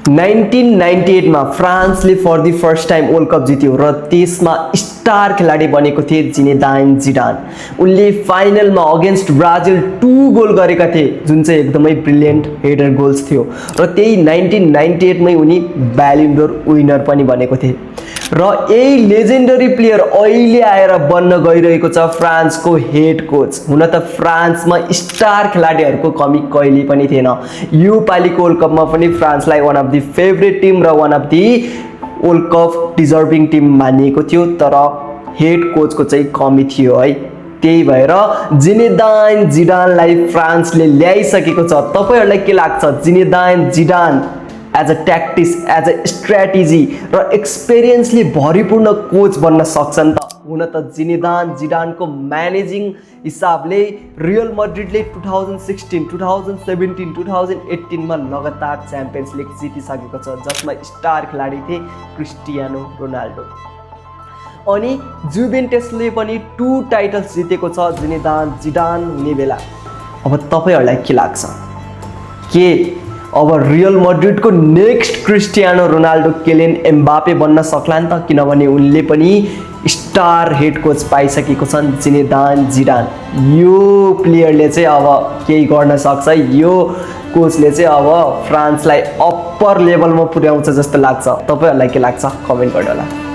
1998 मा फ्रान्सले for the first time world cup जित्यो र त्यसमा स्टार खेलाडी बनेको थिए जिनेदाइन जिडान। उनले फाइनलमा अगेन्स्ट ब्राजिल 2 गोल गरेका थिए जुन चाहिँ एकदमै ब्रिलियन्ट हेडर गोल्स थियो र त्यही 1998 मै उनी ब्यालन डोर विनर पनि बनेको थिए र यही लेजेन्डरी प्लेयर अहिले आएर बन्न गइरहेको छ फ्रान्सको हेड कोच। हुन त फ्रान्समा स्टार खेलाडीहरूको कमी कहिले पनि थिएन। यो पालिको वर्ल्ड कपमा पनि फ्रान्सलाई one of the favourite team र one of the world cup deserving team मानिएको थियो, तर हेड कोचको चाहिँ कमी थियो है। त्यही भएर जिनेदाइन जिडानलाई फ्रान्सले ल्याइसकेको छ। तपाईहरुलाई के लाग्छ, Zinedine Zidane as a tactics, as a strategy र एक्सपिरियन्सले भरिपूर्ण कोच बन्न सक्छन् त? हुन त जिनेदाइन जिडानको म्यानेजिङ हिसाबले रियल मड्रिडले 2016, 2017, 2018 मा लगातार च्याम्पियन्स लिग जितिसकेको छ, जसमा स्टार खेलाडी थिए क्रिस्टियानो रोनाल्डो। अनि जुभेन्टसले पनि 2 टाइटल्स जितेको छ जिनेदाइन जिडान हुने बेला। अब तपाईहरुलाई के लाग्छ, के अब रियल मड्रिडको next Cristiano Ronaldo Kylian Mbappe बन्न सक्लान् त? किनभने उनले पनि स्टार हेड कोच पाइसकेको छन् जिनेदाइन जिडान। यो प्लेयरले चाहिँ अब केही गर्न सक्छ, यो कोचले चाहिँ अब फ्रान्सलाई अप्पर लेभलमा पुर्याउँछ जस्तो लाग्छ। तपाईहरुलाई के लाग्छ कमेन्ट गर्नु होला।